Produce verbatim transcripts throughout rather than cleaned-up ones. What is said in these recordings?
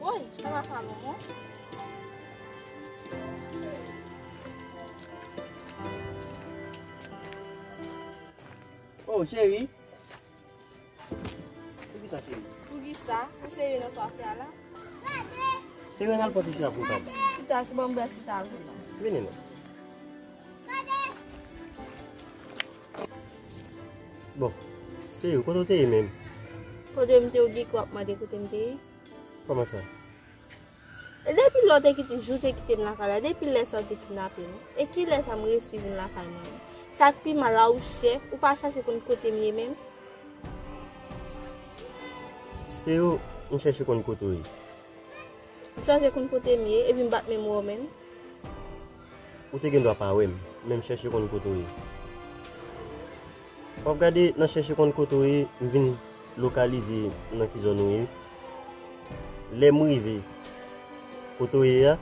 Woy, sa va Salomon? Oh, cheri. Poukisa, cheri? Poukisa? Ou serye nan sa w ap fè a la? Cheri, ann al pran ti chita pou ou. Chita, ki ban m bwè chita a vre la. Vini non. Bon, cheri, kote w te ye menm? Kote m te ye, ou gen kè w ap mande kote m te ye? Kòman sa? E depi lè w te kite, jou w te kite m lakay la, depi lè sa w te kidnape m, e kilè sa m resi vin lakay mwen? Sa k pi mal la, ou chèf, ou pa chache konn kote m ye menm? Stero, m chèche konn kote w ye. M chèche konn kote m ye, epi m pa t menm wè w menm. Ou te gen dwa pa wè m, men m chèche konn kote w ye. W ap gade nan chèche konn kote w ye, m vin lokalize nan ki zòn ou ye. Lè m rive kote w ye a,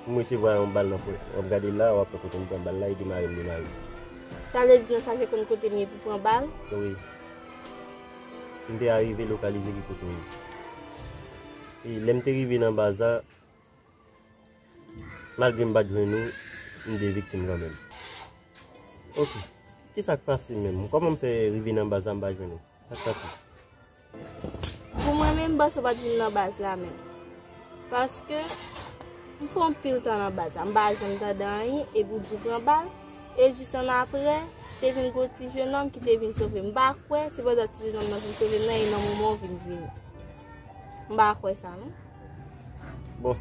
m resevwa yon bal nan pwen. W ap gade la, w ap wè kote m pran bal la, e demare m demare. Sa vle di nou chache konn kote m ye pou pran bal? Wi. M te arive lokalize ki kote w ye. E lè m te rive nan baz la, malgre m pa t jwenn ou, m te viktim kanmenm. Ok. Kisa k pase menm? Kòman m fè rive nan baz la, m pa jwenn ou? Sa k pase? Pou mwen menm, bòs yo pa t vin nan baz la menm. Paske m fè yon pil tan nan baz la, m pa janm tande anyen, epi w di w pran bal. E jis annapre, te vin gon ti jenòm ki te vin sove m. M pa kwè, se pandan ti jenòm nan vin sove m nan, e nan moman w vin vini. M pa kwè sa, non. Bon.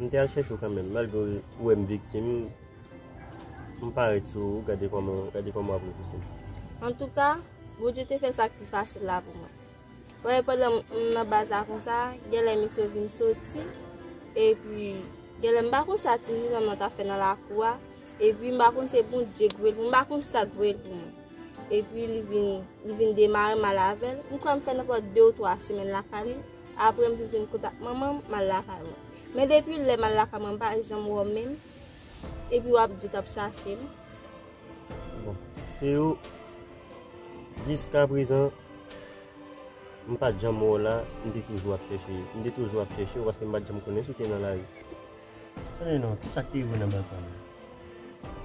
M te al chèche w kanmenm, malgre ou wè m viktim, m parèt sou ou, gade kòman, gade kòman w ap repouse m. Antouka, Bondye te fè sa k pi fasil la pou mwen. Wè, pandan m nan baz la konsa, genlè misye vin soti, epi genlè m pa konn sa ti jenòm nan t ap fè nan lakou a, epi m pa konn se Bondye k voye l pou mwen, m pa konn sa k voye l pou mwen. Epi li vin, li vin demare m al avè l. M kwè m fè nenpòt de ou twa semèn lakay li. Apre m vin vin kontak manman m, m al lakay mwen. Men depi lè m al lakay mwen, m pa janm wè w menm. Epi w ap di w t ap chache m. Bon, Stero, jiskaprezan, m pa t janm wè w la, m te toujou ap chèche, m te toujou ap chèche w paske m pa t janm konnen si w te nan lari. Tande non, kisa k te rive w nan baz la menm?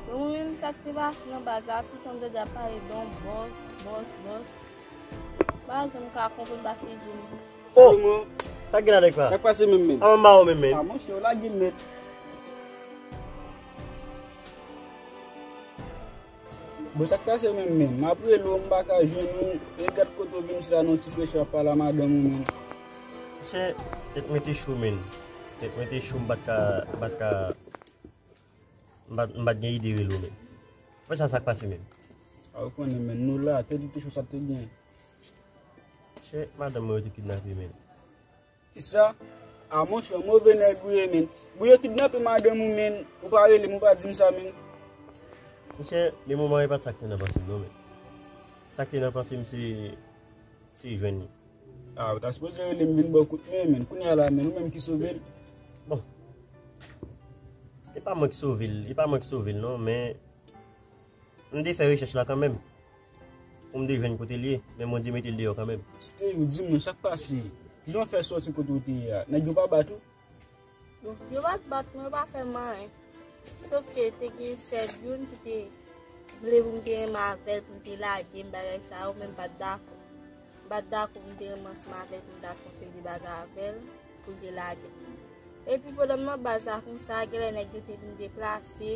Bon, mwen menm, sa k te pase nan baz la, toutan m tande ap pale de yon bòs, bòs, bòs. M pa janm ka konprann paske je m. Oh! Sa k gen ladan ekran? Sa k pase menm, menm? A, m ba w menm, menm. A, monchè, w lage l nèt. Bon, sa k pase menm, menm? M ap rele w, m pa ka jwenn ou. E gad kote w vin chita nan ti frechè ap pale a madanm ou, menm. Monchè, tèt mwen te cho, menm. Tèt mwen te cho, m pa t ka, m pa t ka, m pa t, m pa t gen ide rele w, menm. Fè sa, sa k pase menm? A, ou konnen, menm, nou la, tèt ou te cho, sa te gen. Monchè, madanm mwen yo te kidnape, menm. Kisa? A, monchè, move nèg ou ye, menm. Bon, yo kidnape madanm ou, menm. Ou pa rele m, ou pa di m sa, menm. Monchè, men moman e pa t sa k te nan panse m, non, menm. Sa k te nan panse m, se, se jwenn li. A, ou ta sipoze rele m vin ba w kout men, menm. Kounye a la, menm, ou menm ki sove l. Bon. E pa mwen ki sove l, e pa mwen ki sove l, non, men M te fè rechèch la kanmenm. Pou m te jwenn kote l ye, men Bondye mete l deyò kanmenm. Stay, ou di mwen sa k pase? Kijan w fè sòti kote w te ye a? Nèg yo pa bat ou? Bon, yo pa t bat mwen, yo pa fè m anyen. Sof ke te gen sèl youn ki te vle pou m te renmen avè l, pou m te lage m, bagay sa yo, men m pa t dakò. M pa t dakò pou m te renmen ansanm avè l, pou m ta fè yon seri de bagay avè l, pou l te lage m. Epi pandan m nan baz la konsa, genlè nèg yo te vin deplase,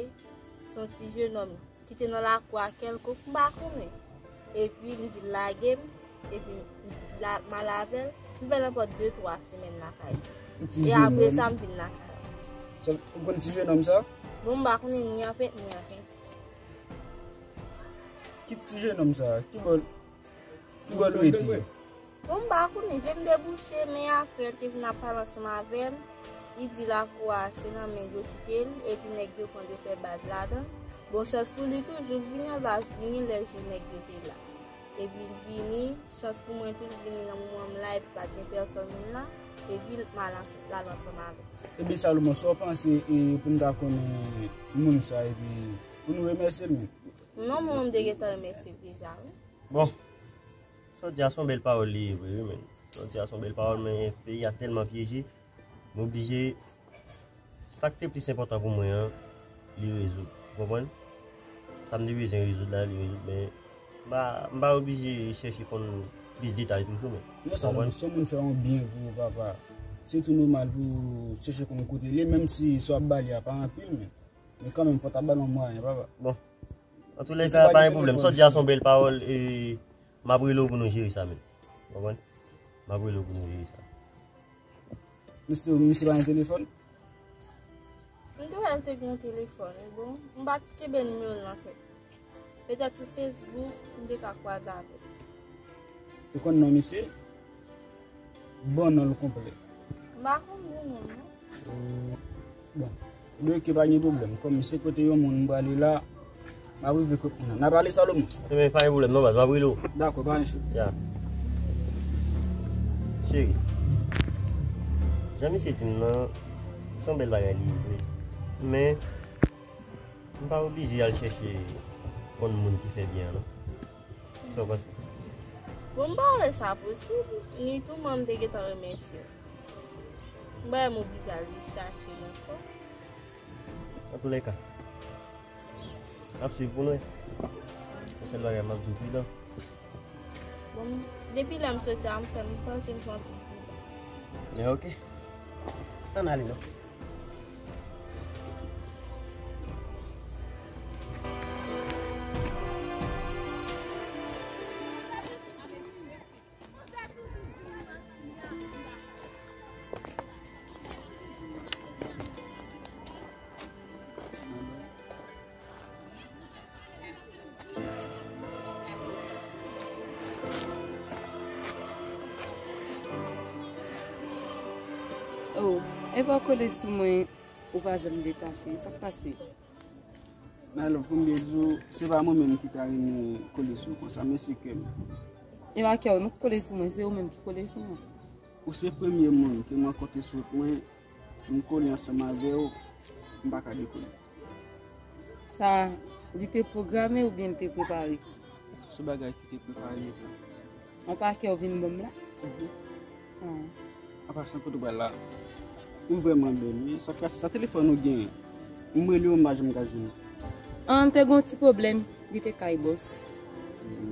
se yon ti jenòm ki te nan lakou a kèlkonk, m pa konnen. Epi li vin lage m, epi l al, m al avè l. M fè nenpòt de, twa semèn lakay li. Yon ti jenòm. E apre sa, m vin lakay la. Sa, ou konn ti jenòm sa? Bon, m pa konnen ni an pent, ni an penti. Ki ti jenòm sa? Ki bò, ki bò l rete? Bon, m pa konnen, je m debouche, men apre l te vin ap pale ansanm avè m, li di lakou a se nan men l yo kite l, epi nèg yo pran l yo fè baz ladan. Bon, chans pou li tou, jou l vini, l va vini lè jou nèg yo te la. Epi l vini, chans pou mwen tou, l vini nan moman m la, epi pa t gen pèsòn moun la, epi l, m al ans-, l al ansanm avè l. Ebyen, Salomon, sa w panse, e, pou n ta konnen moun sa, epi pou nou remèsye l menm? Non, mwen, m te gentan remèsye l deja, wi. Bon, sa w di a se yon bèl pawòl li ye vre, wi, men. Sa w di a se yon bèl pawòl, men peyi a tèlman pyeje, m oblije, sa k te plis enpòtan pou mwen an, li rezoud. Ou konprann? Sa m te bezwen rezoud la, li rezoud, men m pa, m pa oblije chèche konn plis detay toujou, men. Non, sa, ou konprann? Si yon moun fè yon byen pou ou, papa, se tou nòmal pou w chèche konn kote l ye, menm si sa w ap ba li a pa anpil, men, men kanmenm, fò w ta ba l yon mwayen, papa. Bon. Antouka, pa gen pwoblèm. Sa w di a se yon bèl pawòl, e m ap rele w pou nou jere sa, men. Ou konprann? M ap rele w pou nou jere sa. Misye, misye pa gen telefòn? M te wè l te gen yon telefòn, wi, bon, m pa t kenbe nimewo l nan tèt. Petèt sou Facebook, m te ka kwaze avè l. Ou konn non misye? Bon, non l konplè. M pa konn bon non l, non. Bon. Ebyen, oke, pa gen pwoblèm. Kòm se kote yon moun m prale la, m ap rive kot moun nan. N a pale, Salomon? Ebyen, pa gen pwoblèm, non, baz, m ap rele w. Dakò, pa gen cho. Ya. Cheri, jan misye di m nan, se yon bèl bagay li ye vre. Men, m pa oblije al chèche konn moun ki fè byen an, non. Sa w panse? Bon, m pa wè sa posib. Ni tou, mwen, m te gentan remèsye w. M pa wè m oblije al chache l ankò. Antoulèka, n ap swiv pou n wè. Yon sèl bagay, m ap di w pridan. Bon, depi lè m soti a, m fè, m panse m fè anpil pridan. Men oke. Ann ale non. Oh, e pa w kole sou mwen, ou pa janm detache. Sa k pase? Mwen love, pou m byen di w, se pa mwen menm ki ta renmen kole sou w konsa, men se kè m. E pa kè w non k kole sou mwen, se ou menm ki kole sou mwen. Ou se premye moun ke m rankontre sou wout mwen, m kole ansanm avè w, m pa ka dekole. Sa, li te pwograme oubyen li te prepare? Se bagay ki te prepare tou. An pa kè w vin ban m la? Mhm. Ah. Apa san kote w pral la? Ou vrèman bèl, wi. Sa, sa telefòn ou genyen? M rele w, m pa janm ka jwenn ou. An, te gon ti pwoblèm. Li te kay bòs.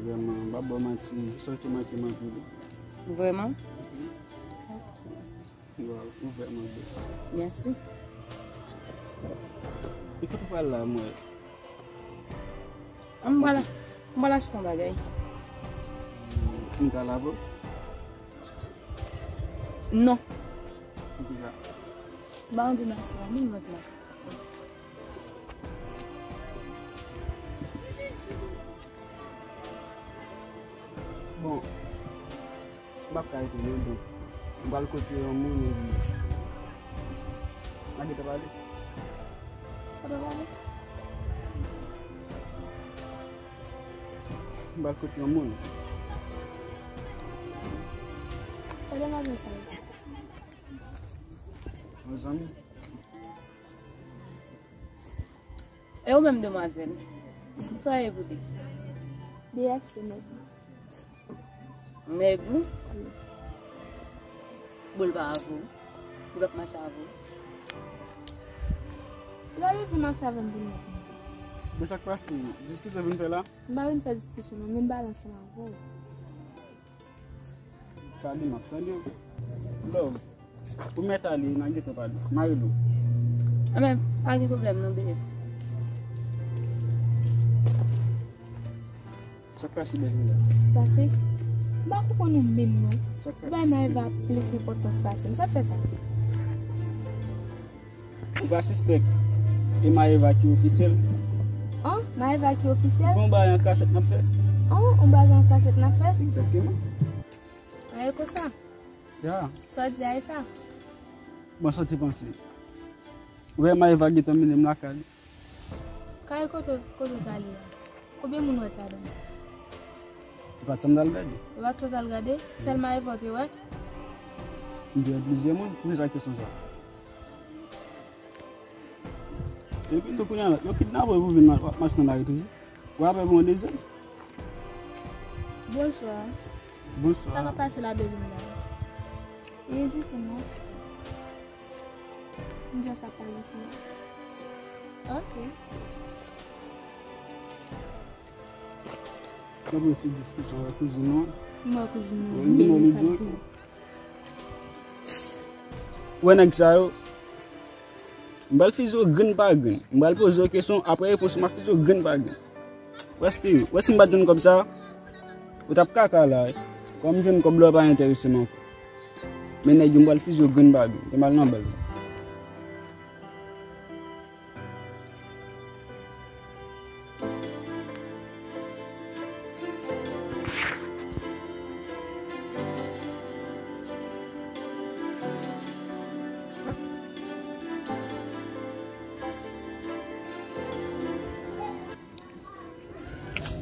Vrèman, m pa ba w manti, jis sa te manke m anpil. Vrèman? Mhm. Waw, ou vrèman bèl. Mèsi. E kote w pral la, mwen? M pral, m pral achte yon bagay. M ka lave w? Non. Poukisa? M pa anvi mache la, men m anvi mache. Bon, m p ap ka rete non, bon. M pral kote yon moun epi n a gentan pale. Kote w pale? M pral kote yon moun. Sa demwazèl sa ye? Yon zanmi. E ou menm, demwazèl? Sa ye pou li? B F C nèg. Nèg ou? Wi. Bon, l pa avè w? Li p ap mache avè w? Li pa bezwen mache avè m pou nèg mwen. Bon, sa k pase? Diskisyon vin fè la? M pa vin fè diskisyon, non, men m pale ansanm avè w. Pale, m ap tande w. Love, ou mèt ale, n a gentan pale. M a rele w. Anben, pa gen pwoblèm non, bebe. Sa k pase, Belinda? Pase? M pa konprann ou menm non. Sa k pase? Ou bay Maëva plis enpòtans pase m. Sa k fè sa? Ou pa sispèk e Maëva ki ofisyèl? An, Maëva ki ofisyèl? Gon bagay an kachèt n ap fè. An, yon bagay an kachèt n ap fè? Egzakteman. An, e konsa? Ya. Sa w di a, e sa? Bon, sa w te panse? Ou wè Maëva gentan mennen m lakay li. Kay kote, kote w t ale a? Konbyen moun ou wè t ladan l? E pa t sa m t al gade. E pa t sa w t al gade? Sèl Maëva w te wè? M te wè plizyè moun. Poukisa kesyon sa? Epi tou kounye a, yo kidnape w pou vin ma-, w ap mache nan lari toujou. Ou ap yon dezyèm. Bonswa. Bonswa. Sa k ap pase la, Belinda? Rien ditou non. M just ap pale ti. Ok. Nan premye diskisyon avèk kouzin ou an. M wè kouzin ou an. Wi, men li sa tou. Ou wè nèg sa yo, m pral fize yo grenn pa grenn. M pral poze yo kesyon, apre repons ou, m ap fize yo grenn pa grenn. Ou wè si, ou wè si m pa t jwenn kòb sa, ou t ap kaka la, wi. Kòm m jwenn kòb la, ou pa enterese m ankò. Men nèg yo, m pral fize yo grenn pa grenn. Te m al nan bal.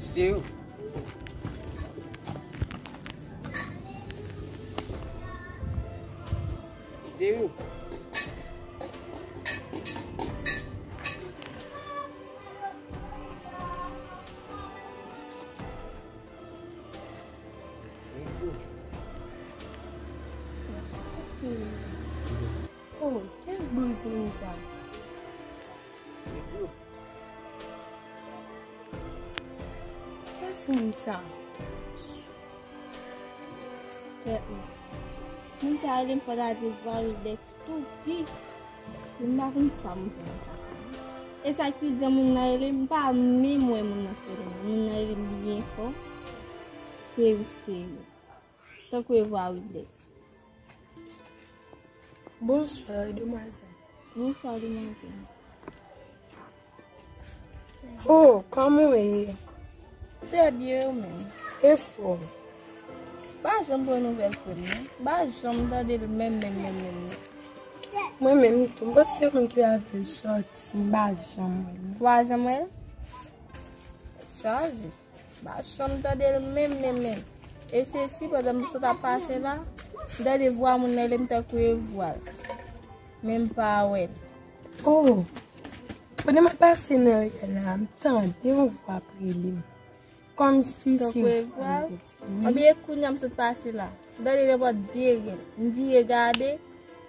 Still. Still. Oh, kiyès bri sa? Kiyès moun sa? Kèt non. Moun sa rele m fò ta di vwa Wildex tou pi. M pa konn sa moun sa nan ka fè. E sa ki di moun nan rele m, m pa menm wè moun nan fè rele m. Moun nan rele m byen fò. Seri, seri. Tankou e vwa Wildex. Bonswa, demwazèl. Bonswa, demwazèl. Oh, kòman w ye? Trè byen, ou menm? Anfòm. Pa janm pran nouvèl frè m non. Pa janm tande l menm, menm, menm, menm, menm. Mwen menm tou, m panse moun ki avè l sòti, m pa janm wè l non. Ou pa janm wè l? Chaje. Pa janm tande l menm, menm, menm. E se si pandan m sot ap pase la, m tande vwa moun nan rele m tankou e vwa l. Men m pa wè l. Oh! Pandan m ap pase nan ri a la, m tande yon vwa ap rele m. Kòmsi se vwa l. Tankou e vwa l? Wi. Anben e kounye a m sot pase la. M tande nenpòt de rèl. M vire gade,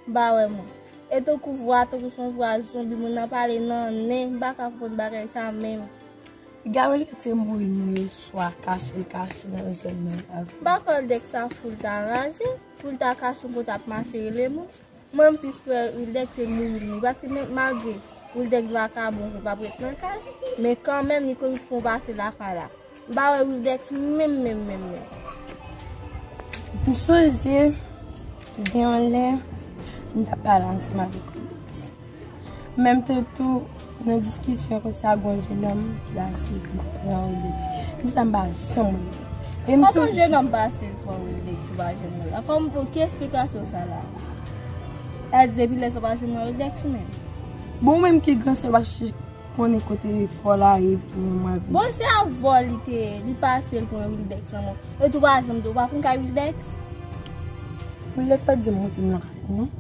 m pa wè moun. E tankou vwa, tankou se yon vwa zonbi, moun nan pale nan nen, m pa ka konprann bagay sa menm. Piga Wildex te mouri oswa kache l kache nan zòn nan avè m. M pa kwè Wildex sa fou l ta raje, pou l ta kache yon kote ap mache rele moun. Mwen m plis kwè Wildex se mouri l mouri, paske men malgre Wildex vakabon, li p ap ret nan kay, men kanmenm li konn fon pase lakay la. M pa wè Wildex menm, menm, menm, menm. M sonje gen yon lè m t ap pale ansanm avèk Wildex. Menm te tou nan diskisyon konsa, gen yon jenòm ki pase pran Wildex. Menm sa m pa janm wè. E m tou. Kòman jenòm pase pran Wildex ou pa janm wè l? Kòm, ki eksplikasyon sa la? Sa vle di depi lè sa w pa janm wè Wildex menm? Bon, ou menm ki gran, se w ap chèche konnen kote fò la ye, tou mwen vin. Bon, se avè w li te ye, li pase l pran Wildex nan men w. E tou pa janm di w pa konn kay Wildex? Wildex pa t janm monte m nan kay li non.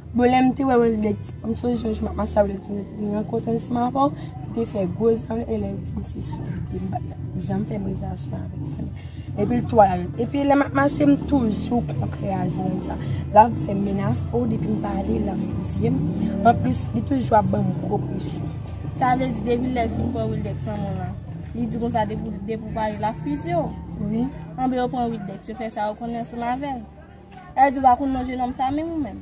Bon, lè m te wè Wildex, m sonje yon jou m ap mache avè l, li te rankontre ansanm avè w, li te fè gwo zam, e lè l di m se sou li te bat la. Janm fè m relasyon avèk fanmi. Epi l tou al avè l. Epi lè m ap mache, m toujou kontrè a jenòm sa. L ap fè m menas, o, depi m pale, l ap fizye m. Anplis, li toujou ap ban m gwo presyon. Sa vle di depi lè l fin pran Wildex nan men w lan, li di konsa depi, depi w pale, l ap fizye w? Wi. Anben yo pran Wildex, yo fè sa yo konnen ansanm avè l. Sa vle di w pa konn non jenòm sa menm ou menm?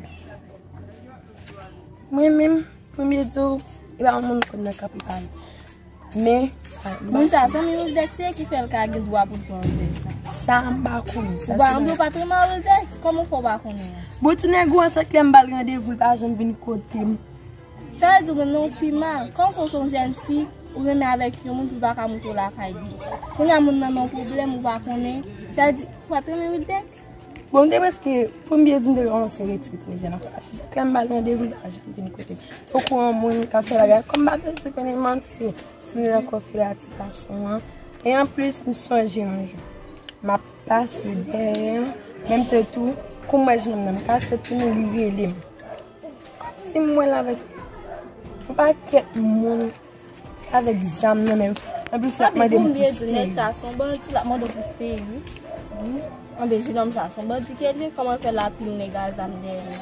Mwen menm, premye di w, e pa yon moun m konn nan kanpe pale. Men, moun sa, zanmi Wildex ye ki fè l ka gen dwa pou l pran Wildex sa. Sa m pa konnen. Ou pa, anben ou pa t renmen Wildex, kòman w fè w pa konnen an? Bon, ti nèg ou an, chak lè m ba l randevou, l pa janm vin kote m. Sa vle di ou menm non, ou pi mal. Kòman fè w se yon jèn fi, ou renmen avèk yon moun pou l pa ka montre w lakay li? Kounye a moun nan nan pwoblèm, ou pa konnen. Sa vle di ou pa t renmen Wildex? Bon, m te prèske, pou m byen di, m te kòmanse retire ti medya nan fè. Chak lè m ba l randevou, li pa janm vin kote m. Tankou yon moun k ap fè bagay, kòm m pa bezwen konnen manti, si li nan konfli a ti gason an. E anplis, m sonje yon jou, m ap pase dèyè, menm te tou, kou m wè jenòm nan, m ka sot tounen, li rele m. Kòmsi m wè l avèk yon pakèt moun avèk zam nan men yo. Anplis, l ap mande m pou steri. Nèg sa se yon bandi, l ap mande w pou steri, wi. Wi. Anben, jenòm sa, se yon bandi ke l ye, kòman l fè l ap pil nèg a zam dèyè l la?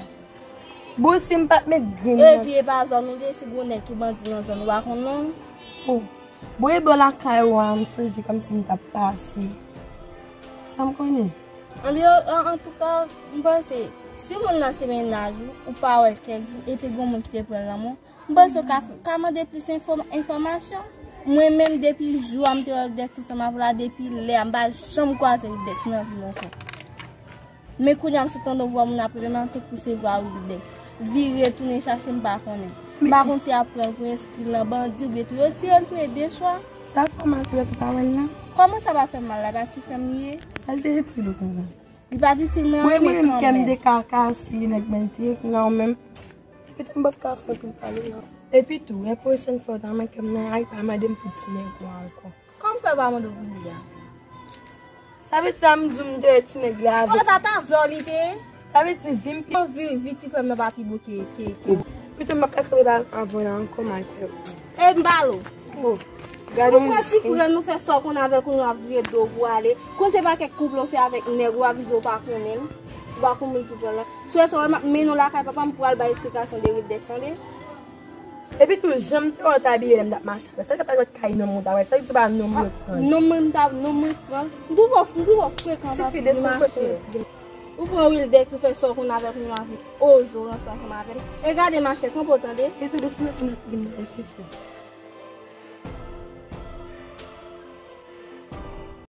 Bon, si m pa t met grenn nan. Epi e pa zòn ou li ye, si gon nèg ki bandi nan zòn ou pa konn non. Oh. Bon, e bò lakay ou a, m sonje kòmsi m t ap pase. Sa m konnen. Anben, an, antouka, m panse, si moun nan se mennaj ou, ou pa wè l kèk jou, e te gon moun ki te pran l nan men w, m panse w ka, ka mande plis enfò-, enfòmasyon. Mwen menm, depi jou a m te wè Wildex ansanm avè w la, depi lè a, m pa janm kwaze Wildex nan vi m ankò. Men kounye a m sot tande yon vwa moun ap rele m, m ap tek pouse vwa Wildex. Vire tounen chache m pa konnen. M pa konn si y ap pran l pou enskri l nan bandi oubyen tou yo tiye l tou e de chwa. Sa fè w mal pou lòt ou pa wè l la? Kòman sa pa fè m mal la? E pa ti frè m li ye? Sa l te itil ou konsa? Li pa t itil mwen anyen men kanmenm. Mwen menm kè m de kaka si nèg mwen te nan menm. Pito m p ap ka fè anpil pale non. Epi tou, e pwochèn fwa w ta manke m nan Ayiti, pa mande m pou ti nèg ou ankò. Kòman w fè pa mande w pou li a? Sa vle di sa m di w m te wè ti nèg la avè. Konsa t avè w li te ye? Sa vle di vi m pi. Yon vi, vi ti frè m nan pa pi bon ke, ke, ke. Pito m p ap ka kanpe ba avè w la ankò, m al fè. E m balo. Oh, gade yon Ou pran ti frè nou fè sa w konn avè l kounye w ap vire do pou ale. Konn se pa kèk konplo w fè avèk nèg ou ap vide w pa konnen l. Ou pa konn moun ki pran l la. Sou lè sa w wè m ap mennen w lakay papa m pou al bay esplikasyon de Wildex tande. Epi tou, jan m te wè w t abiye lè m t ap mache avè l, sa k ap fè kay nonm ou ta wè, sa k di pa nonm mwen pran. Non mwen m ta, non mwen pran. M twouve w, m twouve w frekan. Tifi, desann kote. Ou pran Wildex ou fè sa w konn avè l kounye w ap vin oze w ranse ansanm avè l. E gade machè, kanpe w tande. Epi tou, desann nan figi m, ti fi.